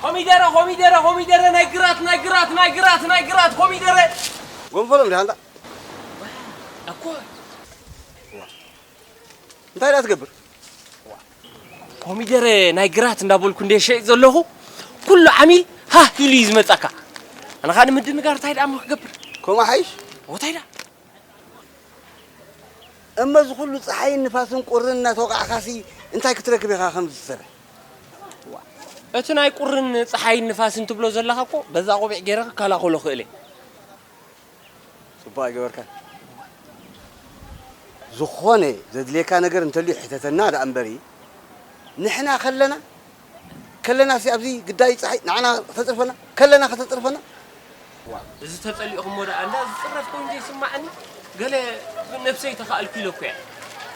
ኮሚደረ፣ ኮሚደረ፣ ኮሚደረ፣ ናይ ግራት፣ ናይ ግራት፣ ናይ ግራት፣ ናይ ግራት፣ ኮሚደረ። ጎንፎሎም ዲኻ እንታ? ኣኮ። እንታይ ደኣ ትገብር? ኮሚደረ ናይ ግራት እንዳበልኩ እንደ ሸይጥ ዘለኹ፣ ኩሉ ዓሚል ሃህ ኢሉ እዩ ዝመጻካ። ኣነ ኸኣ ንምድንጋር እንታይ ደኣ እሞ ክገብር? ከምኡ ሓይሽ? እንታይ ደኣ? እሞ እዚ ኩሉ ጸሓይን ንፋስን ቁርን እናተወቃዕካሲ እንታይ ክትረክብ ኢኻ ከምዚ ትሰርሕ? እቲ ናይ ቁርን ጸሓይን ንፋስን ትብሎ ዘለኻ እኮ በዛ ቆቢዕ ገይረ ክከላኸሎ ክእል እየ። ጽቡቕ ኣይገበርካን። ዝኾነ ዘድልየካ ነገር እንተልዩ ሕተተና ደኣ እምበሪ፣ ንሕና ከለና፣ ከለናሲ ኣብዚ ግዳይ ጸሓይ ንዓና ከተጽርፈና፣ ከለና ከተጽርፈና? ዋ፣ እዚ ተጸሊእኹሞ ደኣ እንዳ ዝጽረፍ ኮይኑ ዘይስማዓኒ፣ ገለ ነብሰይ ተኻእልኩ ኢለ እኮ እየ።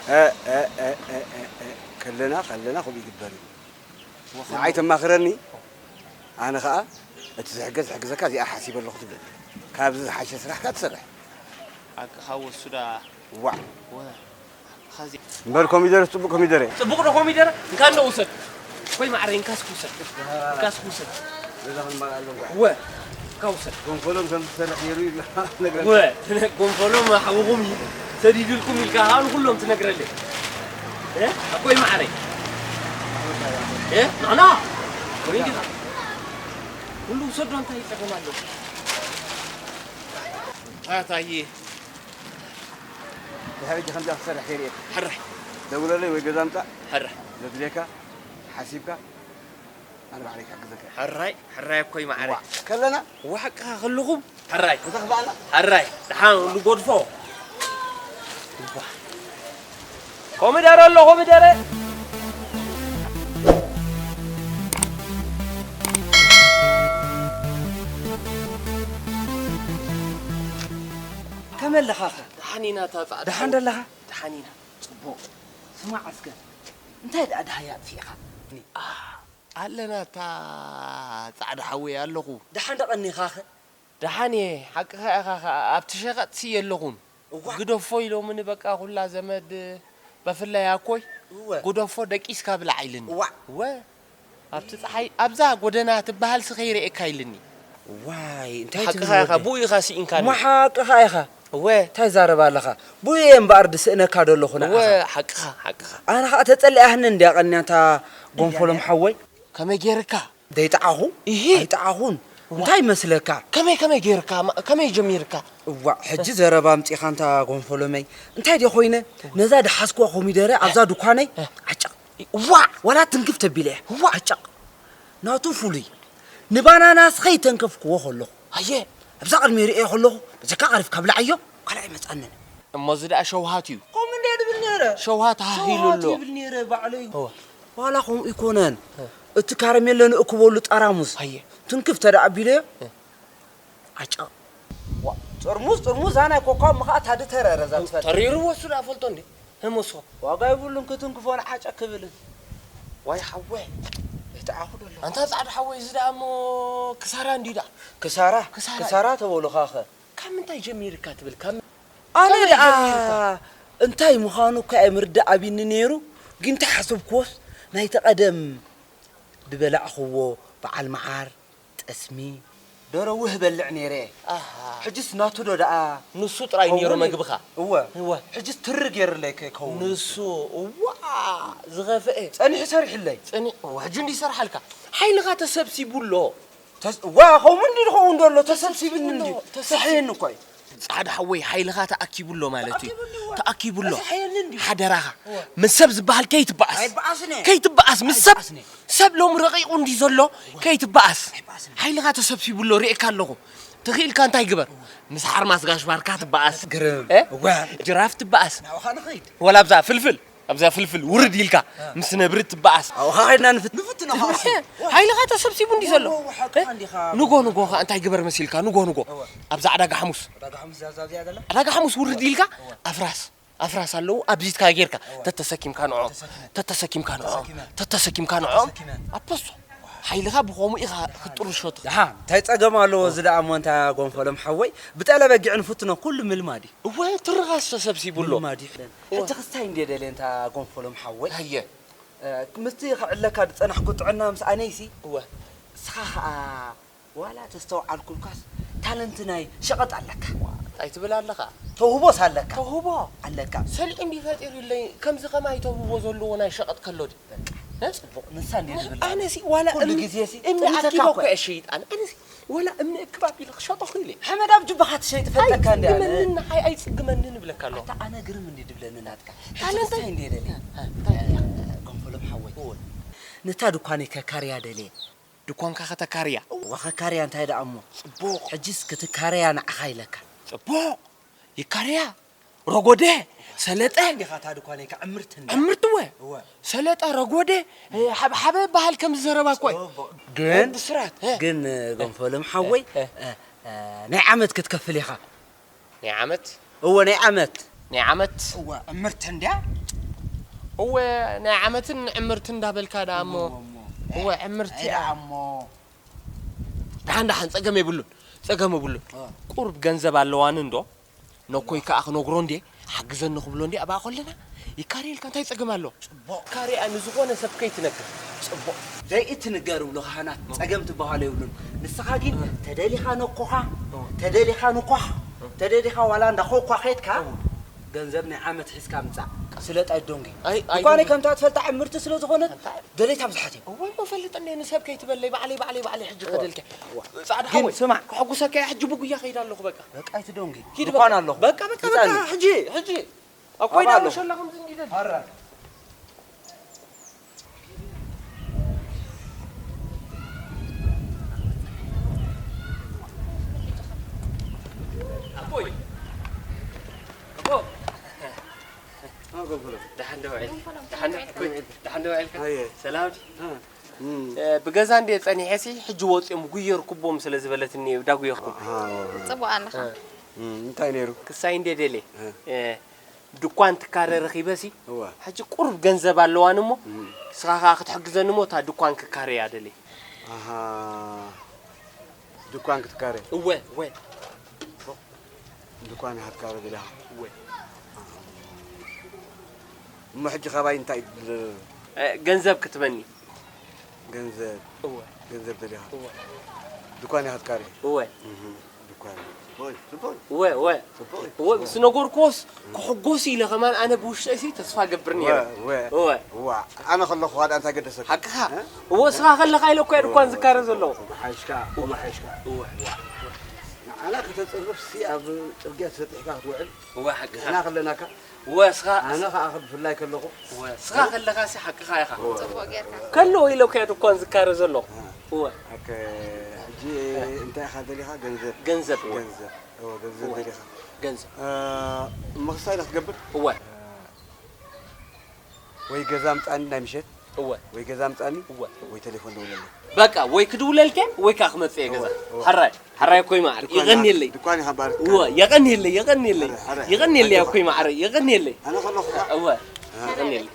እ፣ እ፣ እ፣ እ፣ እ፣ እ፣ ከለና፣ ከለና ከምኡ ይግበር እዩ። ወኸሎ- ንዓይ ተማኽረኒ፣ ኣነ ኸኣ እቲ ዝሕገዝ ዝሕግዘካ እዚኣ ሓሲበ ኣለኹ ትብለኒ። ካብዚ ዝሓሸ ስራሕ ከኣ ትሰርሕ። ሓቅኻ ወሱ ደኣ። ዋዕ። ወ-፣ ኸዚ እምበር ኮሚደረ፣ ጽቡቕ ኮሚደረ። ጽቡቕ ዶ ኮሚደረ? እንካ እንዶ ውሰድ። ኮይ ማዕረ፣ እንካ እስኪ ውሰድ። እንካ እስኪ ውሰድ። ገዛ ክንመልኣ ኣለዎ። ወ-፣ እንካ ውሰድ። ጎንፎሎም ከም ዝሰርሕ ነይሩ ኢልና ነግረካ። ወ-፣ ጎንፎሎም ሓውኹም እዩ ሰዲዱልኩም ኢልካ ከዓ ንኩሎም ትነግረለይ። እ? ኣኮይ ማዕረ። እ? ናና። ወይ እንዲኻ። ኩሉ ውሰዶ እንታይ ይጠቅም ኣሎ? ኣታዬ። ድሕሪ ሕጂ ከምዚኣ ክትሰርሕ ከይርእየካ። ሕራይ። ደውለለይ ወይ ገዛ ምጻእ። ሕራይ። ዘድልየካ ሓሲብካ ኣነ ባዕለይ ክሕግዘካ እየ። ሕራይ፣ ሕራይ ኣኮይ ማዕረ። ዋ፣ ከለና? ዋ፣ ሓቅኻ ከለኹም? ሕራይ። እዛ ክበኣና? ሕራይ። ደሓን ንጎድፎ። ዋ። ኮሚደረ ኣሎ፣ ኮሚደረ። ከመይ ኣለኻኸ? ደሓን ኢና፣ እታ ጻዕዳ ደሓን ሓወይ። ደለኻ? ደሓን ኢና። ጽቡቕ። ስማዕ እስከ፣ እንታይ ደኣ ደሃይ ኣጥፊእኻ? ኣ፣ ኣለና፣ እታ ጻዕዳ ሓወይ ኣለኹ። ደሓን ዶ ቀኒኻኸ? ደሓን እየ፣ ሓቅኻ ኢኻ ኸኣ፣ ኣብቲ ሸቐጥሲ የለኹን። እዋ። ግደፎ ኢሎምኒ፣ በቃ፣ ኩላ ዘመድ፣ በፍላይ ኣኮይ፣ እወ። ግደፎ ደቂስካ ብላዕ ኢልኒ። እዋ። እወ። ኣብቲ ጸሓይ፣ ኣብዛ ጎደና ትበሃልሲ ከይርእየካ ኢልኒ። ዋይ፣ እንታይ ሓቅኻ ትብል ኢኻ፣ ወደይ? ብኡ ኢኻ ስኢንካኒ። እሞ ሓቅኻ ኢኻ። እወ። እንታይ ዛረባ ኣለኻ? ብኡ እየ እምበኣር ድስእነካ ደለኹ እወ፣ ንዓኻ። ሓቅኻ፣ ሓቅኻ። ኣነ ኸኣ ተጸሊኣህኒ እንድያ ቀንያ እታ ጎንፎሎም ሓወይ። ከመይ ጌርካ? ደይጠዓኹ? ኢሂ። ኣይጠዓኹን። እዋ። እንታይ ይመስለካ? ከመይ፣ ከመይ ጌርካ? ማ-፣ ከመይ ጀሚርካ? እዋእ፣ ሕጂ ዘረባ ኣምጺኻ እንታ ጎንፎሎመይ። እንታይ ድየ ኮይነ? ነዛ ድሓዝክዋ ኮሚደረ ኣብዛ እ። ድኳነይ እ። ዓጨቕ። እዋእ! ዋላ ትንክፍ ተቢለ እየ። እዋእ! ዓጨቕ። ናቱ ፍሉይ። ንባናናስ ከይተንከፍክዎ ከለኹ። ኣየ። ኣብዛ ቅድሚ ርእየ ከለኹ፣ በጀካ ቀሪፍካ ብላዓዮ፣ ካልእ ኣይመጻንን። እሞ እዚ ደኣ ሸውሃት እዩ። ከምኡ እንድየ ድብል ነይረ። ሸውሃት ሃህ ኢሉ ሸውሃት ኣሎ። ይብል ነይረ ባዕለይ። እወ። ዋላ ከምኡ ኣይኮነን። እ። እቲ ካረሜሎ ንእክበሉ ጠራሙዝ ኣየ። ትንክፍ ተደኣ ኣቢለዮ፣ እ። ዓጨቕ። ዋ፣ ጥርሙዝ፣ ጥርሙዝ፣ እዛ ናይ ኮካ እሞ ኸኣ እታ ድተረረ እዛ ትፈልጥ። ተሪርዎ እሱ ደኣ ፈልጦ እንዴ? ህሞሶ። ዋጋ ይብሉን ክትንክፎን ዓጨቕ ክብልን። ዋይ ሓወይ። ይጥዓኹ ደሎ። ኣንታ ጻዕዳ ሓወይ፣ እዚ ደኣ እሞ ክሳራ እንድዩ ደኣ። ክሳራ? ክሳራ ክሳራ እዩ። ተበሉኻኸ? ካብ ምንታይ ጀሚርካ ትብል? ካብ ኣነ ካብ ምንታይ ደኣ ጀሚርካ? እንታይ ምዃኑ እኳ እየ ምርዳእ ኣቢኒ ነይሩ፣ ግን እንተሓሰብክዎስ ናይቲ ቀደም ድበላዕኽዎ በዓል መዓር፣ ጠስሚ፣ ደሮ ውህ በልዕ ነይረ እየ። ኣሃ። ሕጅስ ናቱ ዶ ደኣ ንሱ ጥራይ ነይሩ ክኸውን እዩ? መግብኻ? እወ። እወ። ሕጅስ ትሪ ገይርለይ ከይከውን? ንሱ፣ እዋ፣ ዝኸፍአ። ጸኒሑ ሰሪሕለይ። ጸኒ-፣ እዋ፣ ሕጂ እንዲ ይሰርሓልካ። ሓይልኻ ተሰብሲቡ ኣሎ። ተስ-፣ ዋ፣ ከምኡ እንዲ ዝኸውን ዘሎ ተሰብሲብኒ እንዲ። ተሰብሲቡ ኣሎ። ተሰሕየኒ እኮ እዩ። ጻዕዳ ሓወይ፣ ሓይልኻ ተኣኪቡ ኣሎ ማለት እዩ። ተኣኪቡ ኣሎ። ተኣኪቡ ኣሎ። ተሰሕየኒ እንዲ። ሓደራኻ። እወ። ምስ ሰብ ዝበሃል ከይትበኣስ። ኣይበኣስን እየ። ከይትበኣስ፣ ምስ ሰብ፣ ኣይበኣስን እየ። ሰብ ሎሚ ረቂቑ እንዲ ዘሎ፣ እወ። ከይትበኣስ። ኣይበኣስን እየ። ሓይልኻ ተሰብሲቡ ኣሎ፣ ርእየካ ኣለኹ። ተኽኢልካ እንታይ ግበር? እወ። ምስ ሓርማዝ ጋሽ ባርካ ትበኣስ። ግርም። እ? እወ። ጅራፍ ትበኣስ። ናብኻ ንኸይድ። ወላ ኣብዛ ፍልፍል። ኣብዛ ፍልፍል ውርድ ኢልካ እ። ምስ ነብሪ ትበኣስ። ኣብኡ ኸዓ ኸይድና ንፍት-፣ ንፍትኖ ኸዓ እሱ። ሓይልኻ ተሰብሲቡ እንዲ ዘሎ። እወ፣ እወ፣ ሓቅኻ እ? እንዲኻ። ንጎ፣ ንጎ ኸዓ እንታይ ግበር መሲልካ? ንጎ፣ ንጎ። እወ። ኣብዛ ዕዳጋ ሓሙስ። ዕዳጋ ሓሙስ እዛ፣ እዛ፣ እዚኣ ዘላ? ዕዳጋ ሓሙስ ውርድ እወ፣ ኢልካ እወ። ኣፍራስ፣ ኣፍራስ ኣለዉ። ኣብዚትካ ጌርካ እወ። ተተሰኪምካ ንዖም። ተሰኪመ። ተተሰኪምካ ንዖም። ተተሰኪመ። ተተሰኪምካ ንዖም። ተሰኪመ። ኣበሶ። ሓይልኻ ብኸምኡ ኢኻ ክትጥርሾ ትኽእል። ደሓን፣ እንታይ ጸገም ኣለዎ? እዚ ደኣ እሞ እንታ ጎንፈሎም ሓወይ፣ ብጠለ በጊዕ ንፍትኖ፣ ኩሉ ምልማድ እዩ። እወ፣ ትርኻስ ተሰብሲቡ ኣሎ። ምልማድ እዩ። እወ። ሕጂ ክስታይ እንድየ ደልየ እንታ ጎንፈሎም ሓወይ። ሃየ። እ፣ ምስቲ ክዕለካ ዝጸናሕኩ ጥዕና ምስ ኣነይሲ፣ እወ። እስኻ ኸኣ ዋላ ተስተውዓልኩልካስ ታለንት ናይ ሸቐጥ ኣለካ። እንታይ ትብል ኣለኻ? ተውህቦስ ኣለካ። ተውህቦ ኣለካ። ሰሊዑ እንዲ ፈጢሩለይ ከምዚ ከማይ ተውህቦ ዘለዎ ናይ ሸቐጥ ከሎ ድዩ? በቃ እ? ጽቡቕ ንሳ እንዴ ዝብል ኣነ ሲ ዋላ ኩሉ እምኒ ግዜ ሲ እምኒ ጠሚተካ ኣኪበ እኮ እኮ እየ ሽይጥ ኣነ ኣነ ሲ ዋላ እምኒ እክብ ኣቢለ ክሸጦ ክኢለ እየ። ሓመድ ኣብ ጁባኻ ትሸይጥ ፈልጠካ እንዴ ኣነ። ኣይጽግመንን ኣይ ኣይጽግመንን እብለካ ኣለኹ። ኣታ ኣነ ግርም እንዴ ድብለኒ ናትካ። ሕጂ እንታይ እንዴ ደልየ? እንታይ ደልካ? ጎንፈሎም ሓወይ። እወ። ነታ ድኳነይ ከካርያ ደልየ። ድኳንካ ከተካርያ። እዋ ኸካርያ እንታይ ደኣ እሞ። ጽቡቕ። ሕጂስ ክትካረያ ንዓኻ ኢለካ። ጽቡቕ ይካረያ። ሮጎደ ሰለጠ። እንዲኻ እታ ድኳነይ ከዕምርት እንድያ። ዕምርትወ። እወ። ሰለጠ ረጎደ ሓብሓበ በሃል ከም ዝዘረባ እኮ። ጽቡቕ። ግን ብስራት። ግን ጎንፎሎም ሓወይ ናይ ዓመት ክትከፍል ኢኻ። ናይ ዓመት እወ ናይ ዓመት ናይ ዓመት እወ ዕምርቲ እንድያ እወ ናይ ዓመትን ዕምርቲ እንዳበልካ ደኣ እሞ እወ ዕምርቲ ደኣ እሞ ደሓን ደሓን ጸገም የብሉን ጸገም የብሉን ቁሩብ ገንዘብ ኣለዋኒ እንዶ ነኮይ ከኣ ክነግሮ እንዴ ሓግዘኒ ክብሎ እንዴ ኣብኣ ከለና ይካርየልካ እንታይ ጸገም ኣለዎ ካርያ ንዝኾነ ሰብ ከይትነግር። ጽቡቕ። ዘይእትንገር ይብሉ ካህናት፣ ጸገም ትበሃሎ የብሉን። ንስኻ ግን ተደሊኻ ነኮኻ፣ ተደሊኻ ንኳሕ፣ ተደሊኻ ዋላ እንዳ ኮኳ ኬድካ ገንዘብ ናይ ዓመት ሒዝካ ምጻእ። ስለጥ ኣይዶንጊ። ኣይ፣ ኣይዶንጊ። ድኳነይ ከምታ ትፈልጣ ዕምርቲ ስለ ዝኾነት ደለይታ ብዙሓት እዮም። እወ እሞ ፈልጥ እንደ ንሰብ ከይትበለይ ባዕለይ ባዕለይ ባዕለይ ሕጂ ከደልካ። ጻዕዳ ግን ሓወይ ስማዕ። ከሐጉሰካ እየ ሕጂ ብጉያ ከይድ ኣለኹ በቃ። በቃ ኣይትዶንጊ። ኪድ ድኳን በቃ። ኣለኹ። በቃ በቃ በቃ ምጻኒ። ሕጂ ሕጂ ኣብ ኮይዳ ኣባሉ። መሸለኹም ዝንጊደል። ኣረ ኣቦይ ኣቦ ደሓን ዶ ውዒል ደሓን ዶ ውዒል ደሓን ዶ ውዒልካ ኣየ። ሰላም ዲ እ። እ፣ ብገዛ እንድየ ጸኒሐ ሲ ሕጂ ወጺኦም ጉየርኩቦም ስለ ዝበለትኒ እየ ዳጉየኹም። ኣሃ፣ ኣዎ። ጽቡቕ ኣለኻ። እ፣ እንታይ ነይሩ? ክሳይ እንድየ ደልየ። እ። እ፣ ድኳን ትካረ ረኺበ ሲ እዋ። ሕጂ ቁሩብ ገንዘብ ኣለዋኒ እሞ እም። ንስኻ ከኣ ክትሕግዘኒ እሞ እታ ድኳን ክካረያ ደልየ። ኣሃ። ድኳን ክትካረ። እወ፣ እወ። ድኳን ኢኻ ትካረ ደሊኻ? እወ። እሞ ሕጂ ካባይ እንታይ ትደሊ? እ፣ ገንዘብ ክትበኒ። ገንዘብ እወ ገንዘብ ደሊኻ እወ ድኳን ኢኻ ትካሪ እወ እህ ድኳን ጽቡቅ እወ እወ ጽቡቅ እወ ምስ ነገርኩዎስ ክሕጎስ ኢለ ከማን ኣነ ብውሽጠይሲ ተስፋ ገብር ነይረ እወ እወ እወ እዋ ኣነ ከለኹ ዋዳ እንታይ ገደሰካ ሓቅኻ እ? እወ እስኻ ከለኻ ኢለ እኮ እየ ድኳን ዝካረ ዘለኹ ሓሽካ እወ ሓሽካ እወ ንዓና ከተጽርፍ ሲ ኣብ ጽርግያ ተሰጢሕካ ክትውዕል እወ ሓቅኻ ንሕና ከለናካ ወስኻ ኣነ ኸዓ ብፍላይ ከለኹ ወስኻ ከለኻሲ ሓቅኻ ኢኻ። ጽቡቕ ጌርካ። ከሎ ኢለ እኮ እየ ድኳን ዝካረ ዘለኹ። እወ። ኣከ ሕጂ እንታይ ኢኻ ደሊኻ? ገንዘብ። ገንዘብ፣ እወ። ገንዘብ። እወ፣ ገንዘብ እወ። ደሊኻ። ገንዘብ። እ፣ እሞ ክሳይ ኢኻ ትገብር? እወ። ወይ ገዛ ምጻኒ ናይ ምሸት። እወ። ወይ ገዛ ምጻኒ እወ። ወይ ቴሌፎን ደውለለይ። በቃ ወይ ክድውለልከ ወይ ከዓ ክመጽእ እየ ገዛ። እወ፣ እወ። ሓራይ ሓራይ እኮ ይማዕር ድኳን ይቐንየለይ። ድኳን ኢኻ ባርካ። እወ የቐንየለይ የቐንየለይ ሓራይ፣ ሓራይ። ይቐንየለይ ኣጆኻ። እኮ ይማዕር የቐንየለይ። ኣነ ከለኹ እወ ይቐንየለይ።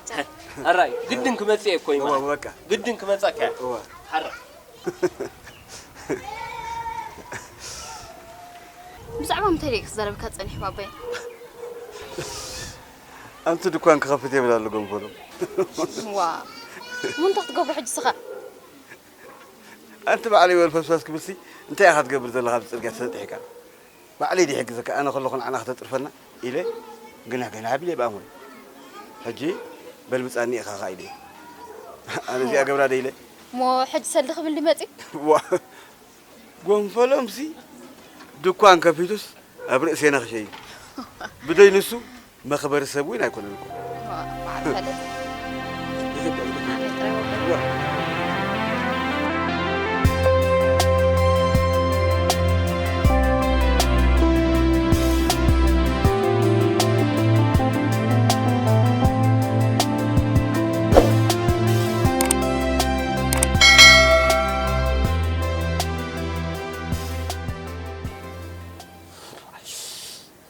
ሓራይ ግድን ክመጽእ እየ እኮ እወ፣ ይማዕር በቃ። ግድን ክመጸካ እየ። እወ። ሓራይ ብዛዕባ ምንታይ ደይ ክዛረብካ ጸኒሕ ባባይ? ኣንቲ ድኳን ክኸፍት የብል ኣሎ ገንፈሎም። ዋ እሞ እንታይ ክትገብሮ ሕጂ ስኻ? ኣንቲ ባዕለይ ወልፈስፋስ ክብልሲ እንታይ ኢኻ ትገብር ዘለኻ ኣብዚ ጽርግያ ተሰጢሕካ? ባዕለይ ድሕግዘካ ኣነ ከለኹ ንዓና ከተጥርፈና ኢለ ግና ገና ኣቢለ ብኣእምሮይ ሕጂ በል ምጻኒ ኢኻ ኸኣ ኢለ ኣነ እዚኣ ገብራ ደ ኢለ እሞ ሕጂ ሰልዲ ክብል ድመጺ ዋ ጎንፈሎምሲ ድኳን ከፊቱስ ኣብ ርእሴና ክሸይን ብደይ ንሱ መኽበሪ ሰብ እውን ኣይኮነን እኮ።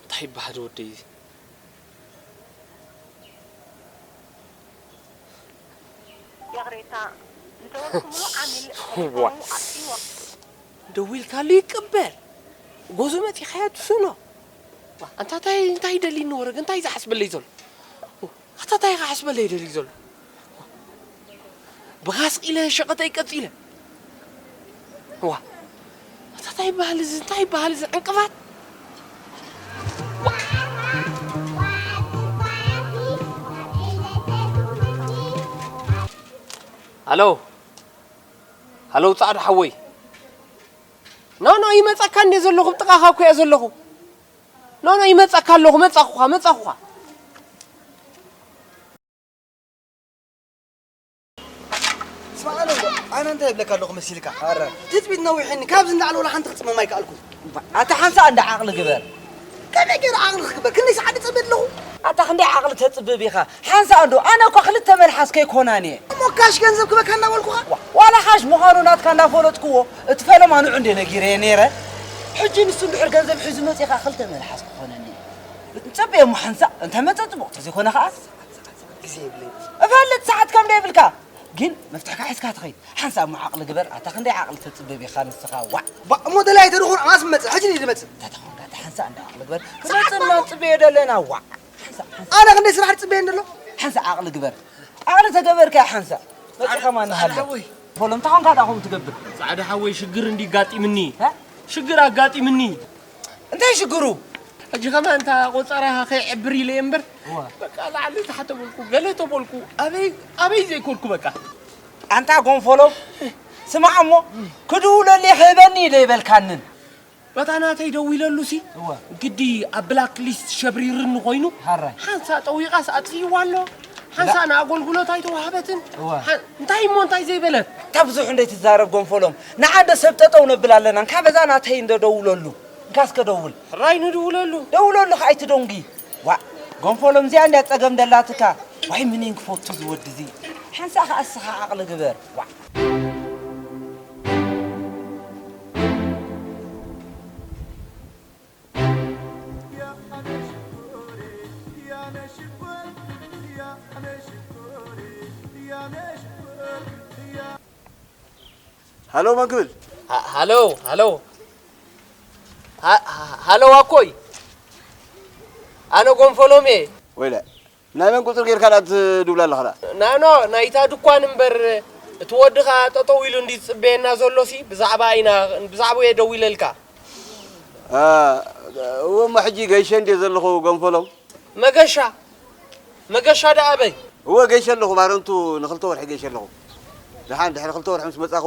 እንታይ ይበሃል ወደይ እዚ? ይቕሬታ እንተበልኩምሉ ዓሚል ቴሌፎኑ ኣጥፊእዎ። ደዊልካሉ ይቀበል። ጎዞ መጺኻዮ ትስእኖ። ኣንታ እንታይ እንታይ ደልዩ ንወረግ እንታይ ዝሓስበለይ ዘሎ? ኣታ እንታይ ክሓስበለይ ደልዩ ዘሎ? ብኻስ ኢለ ሸቐጠይ ቀጺለ። ዋ፣ እንታይ ይበሃል እዚ? እንታይ ይበሃል እዚ? ዕንቅፋት? ሃሎ፣ ሃሎ፣ ጻዕዳ ሓወይ። ኖ፣ ኖ፣ ይመጻካ እንዴ ዘለኹ፣ ብጥቓኻ እኮ እየ ዘለኹ። ኖ፣ ኖ፣ ይመጻካ ኣለኹ፣ መጻኹኻ፣ መጻኹኻ። ስማዕ፣ ኣነ፣ ኣነ እንታይ እብለካ ኣለኹ መሲልካ? ኣረ። ትጽቢት ነዊሕኒ፣ ካብዚ ንላዕሊ ወላ ሓንቲ ክጽመም ኣይከኣልኩን። ኣታ ሓንሳእ እንዳ ዓቕሊ ግበር። ከመይ ገይረ ዓቕሊ ክግበር? ክንደይ ሰዓት ይጸበ ኣለኹ? ኣታ ክንደይ ዓቕሊ ተጽብብ ኢኻ? ሓንሳእ እንዶ፣ ኣነ እኮ ክልተ መልሓስ ከይኮናን እየ። እሞ ካሽ ገንዘብ ክበካ እናበልኩኻ? ዋ-፣ ዋላ ካሽ ምዃኑ ናትካ እንዳፈለጥክዎ፣ እቲ ፈለማ ንዑ እንደ ነጊረየ ነይረ። ሕጂ ንሱ እንድሕር ገንዘብ ሒዙ መጺኻ ክልተ መልሓስ ክኾነኒ እዩ። ንጸበየ እሞ ሓንሳእ፣ እንተ መጸ ጽቡቕ፣ ተዘይኮነ ኸኣ ግዜ የብለይን። እፈልጥ ሰዓት ከም ደይብልካ፣ ግን መፍትሕካ ሒዝካ ትኸይድ። ሓንሳእ እሞ ዓቕሊ ግበር፣ ኣታ ክንደይ ዓቕሊ ተጽብብ ኢኻ ንስኻ፣ ዋዕ። ባ-፣ እሞ ደላይ ተደኹን ኣማስ መጽእ፣ ሕጂ ድዩ ዝመጽእ? ተተኾንካ፣ ኣታ ሓንሳእ እንዳ ዓቕሊ ግበር። ክመጽእ ሰዓት እሞ ማሞ። ጽበዮ ደለና፣ ዋዕ። ሓንሳእ፣ ሓንሳእ። ኣነ ክንደይ ስራሕ ትጽበየ እንደሎ? ሓንሳእ ዓቕሊ ግበር። ዓቕሊ ተገበርካ፣ ሓንሳእ። መጽእ ጻዕዳ፣ ከማን ጻዕዳ ሃለ። ሓወይ። ፎሎም ተኾንካ፣ ዳኹም ትገብር። ጻዕዳ ሓወይ፣ ሽግር እንዲ ኣጋጢምኒ። እ? ሽግር ኣጋጢምኒ። እንታይ ሽግሩ? ሕጂ ከማን እታ ቆጸራኻ ከይዕብር ኢለ እየ እምበር፣ እዋ። በቃ ላዕሊ ታሕቲ ተበልኩ፣ ገለ ተበልኩ፣ ኣበይ፣ ኣበይ ዘይኮንኩ በቃ። ኣንታ ጎንፎሎ፣ ስማዕ እሞ፣ ክድውለለይ ክህበኒ ኢለ ይበልካንን። በታ ናተይ ደዊለሉሲ፣ እዋ። ግዲ ኣብ ብላክ ሊስት ሸብሪርኒ ኮይኑ፣ ሃራይ። ሓንሳ ጠዊቓስ ኣጥፊእዋ ኣሎ፣ ሓንሳ ላ- ንኣገልግሎት ኣይተዋህበትን። እዋ። ሓ-፣ እንታይ እሞ እንታይ ዘይበለት? እታ ብዙሕ እንደይትዛረብ ጎንፎሎም፣ ንዓ እንደ ሰብ ጠጠው ነብል ኣለና፣ እንካ በዛ ናተይ እንደ ደውለሉ። እንካ እስከ ደውል። ሕራይ ንድውለሉ። ደውለሉ ኸኣ ኣይትደንጉ። ዋእ፣ ጎንፎሎም እዚኣ እንድያ ጸገም ደላትካ። ዋይ፣ ምን እየን ክፈቱ እዚ ወዲ እዚ። ሓንሳእ ኸኣ እስኻ ዓቕሊ ግበር። ዋእ። ሃሎ፣ መን ክብል? ሃ-፣ ሃሎ፣ ሃሎ። ሃ-፣ ሃ-፣ ሃሎ፣ ኣኮይ። ኣነ ጎንፎሎም እየ። ወይለ፣ ናይ መን ቁጽሪ ጌርካ ደኣ ትድውል ኣለኻ ደኣ? ናኖ፣ ናይታ ድኳን እምበር፣ እቲ ወድኻ ጠጠው ኢሉ እንዲ ዝጽበየና ዘሎሲ፣ ብዛዕባ ኢና፣ ብዛዕባኡ እየ ደዊለልካ። አ፣ እወ፣ እሞ ሕጂ ገይሸ እንድየ ዘለኹ፣ ጎንፎሎም። መገሻ? መገሻ ደኣ ኣበይ? እወ፣ ገይሸ ኣለኹ፣ ባረንቱ ንኽልተ ወርሒ ገይሸ ኣለኹ። ደሓን ድሕሪ ክልተ ወርሒ ምስ መጻኹ፣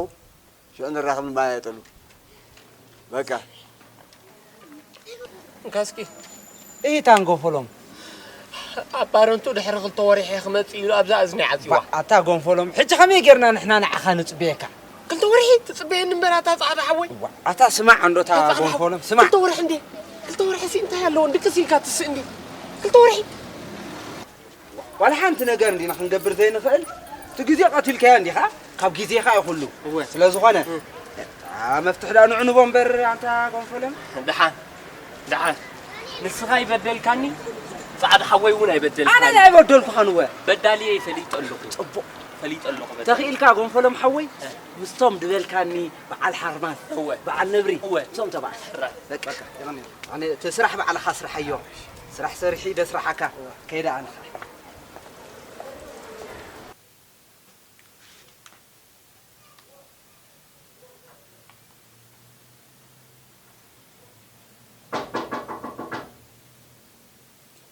ሽዑ ንራኸብ ንመያየጠሉ። በቃ። እንካ እስኪ። እይ፣ እታ ጎንፎሎም። ኣብ ባረንቱ ድሕሪ ክልተ ወርሒ ክመጽእ ኢሉ ኣብዛ እዝኒ ዓጽዋ። ባ-፣ ኣታ ጎንፎሎም፣ ሕጂ ከመይ ጌርና ንሕና ንዓኻ ንጽበየካ? ክልተ ወርሒ ትጽበየኒ እምበር ኣታ ጻዕዳ ሓወይ። ዋ፣ ኣታ ስማዕ እንዶ እታ ኣታ ጻዕዳ ሓወይ። ጎንፎሎም፣ ስማዕ። ክልተ ወርሒ እንዴ? ክልተ ወርሒ ሲ እንታይ ኣለዎ? ድቅስ ኢልካ ትስእ እንዴ? ክልተ ወርሒ። ዋላ ሓንቲ ነገር እንዲና ክንገብር ዘይንኽእል፣ እቲ ግዜ ቀቲልካዮ እንዲኻ፣ ካብ ግዜኻ እዩ ኩሉ። እወ። ስለ ዝኾነ፣ እ። አ፣ መፍትሒ ደኣ ንዑ ንቦ እምበር፣ ኣንታ ጎንፎሎም። ደሓን፣ ደሓን። ንስኻ ኣይበደልካኒ፣ ጻዕዳ ሓወይ እውን ኣይበደልካኒ። ኣነ ኣይበደልኩኻን እወ። በዳሊ እየ ፈሊጠ ኣለኹ። ጽቡቕ። ፈሊጠ ኣለኹ በዳሊ። ተኽኢልካ ጎንፎሎም ሓወይ፣ እ። ምስቶም ድበልካኒ በዓል ሓርማዝ፣ እወ። በዓል ነብሪ፣ እወ። ምስኦም ተባዕት። ጥራይ። በቃ። በቃ፣ ይቕኒ። ኣነ እቲ ስራሕ ባዕልኻ ስርሓዮ። ስራሕ ሰሪሒ ደስርሓካ። እወ። ከይደ ኣነ።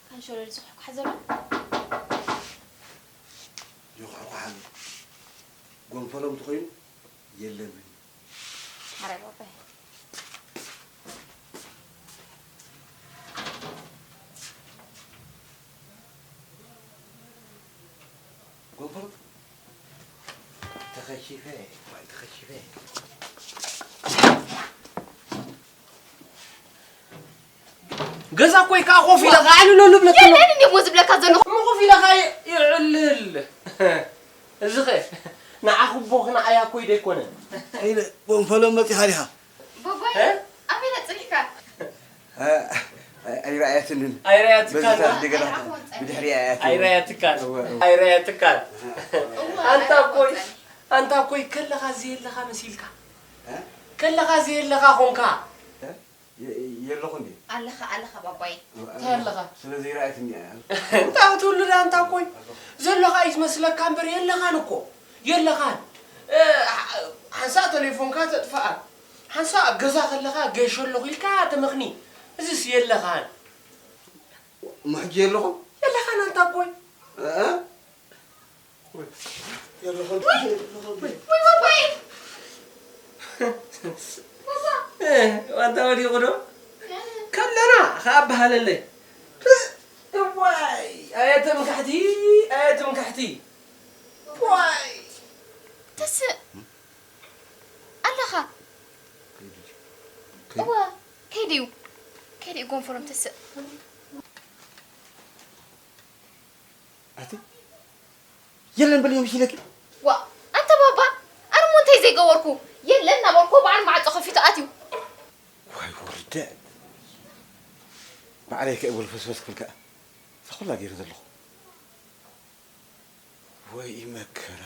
ካንሸሎ ዝኹሕኳሕ ዘሎ? ይኹሕኳሕ ኣሎ። ጎንፈሎም እንተኾይኑ የለን። ሓራይ ባባይ። ጎንፈሎም ተኸሺፈ፣ ዋይ ተኸሺፈ። ገዛ እኮ እዩ ከዓ ኮፍ ኢለ ከዓ ኣዕልለሉ እብለካ ኣለኹ። የለን እንዲሞ ዝብለካ ዘለኹ። እሞ ኮፍ ኢለ ከዓ የ-፣ የዕልል። እዚ ኸ ንዓኺ እቦኺ ንዓይ ኣኮይ ዶ ኣይኮነን? ኢለ ጎንፈሎም መፂኻ ዲኻ? ቦቦይ፣ እ? ኣበይ ነፅሊካ? እ፣ ኣይረኣየትንን። ኣይረኣየትካን በዚ ዶ? ሰዓት እንደገና ብድሕሪ ኣያት። ኣይረኣየትካን። እወ፣ እወ። ኣይረኣየትካን። እወ፣ ኣንታ ኣኮይ፣ ኣይረኣየትካን። ኣንታ ኣኮይ ከለኻ ዘየለኻ መሲልካ። እ? ከለኻ ዘየለኻ ኾንካ። እ? የ-፣ የለኹ እንዴ? ኣለኻ፣ ኣለኻ ባባይ። እንታይ ኣለኻ? ስለ ዘይረኣየትኒ እያ። እንታይ ክትብሉ ደኣ ኣንታ ኣኮይ? ዘለኻ እዩ ዝመስለካ እምበር የለኻን እኮ። የለኻን። እ፣ ሓ-፣ ሓንሳእ ቴሌፎንካ ተጥፍኣ፣ ሓንሳእ ኣብ ገዛ ከለኻ ገይሾ ኣለኹ ኢልካ ተመኽኒ። እዚስ የለኻን። እሞ ሕጂ የለኹም? የለኻን ኣንታ ኣቦይ። እ? የለኹም። ወይ፣ ወይ፣ ወይ፣ ወይ። እ፣ ዋንታ ወዲቑ ዶ? ከለና ከኣ በሃለለይ። እዋይ፣ ኣየ ትምክሕቲ፣ ኣየ ትምክሕቲ። ዋይ። ተስእ ኣለኻ? ከይዱ። እወ፣ ከይዱ እዩ። ከይዱ እዩ ጎንፎሎም ተስእ። ኣቲ የለን በልዮም ይለኪ። ዋ፣ ኣንተ ባባ፣ ኣነ እሞ እንታይ ዘይገበርኩ? የለን እናበልኩ በዓል ማዕጾ ከፊቱ ኣትዩ። ዋይ ውርደት። ባዕለይ ከእብል ፈስፈስ ክብል ከኣ። እዛ ኩላ ገይረ ዘለኹ። ወይ መከራ።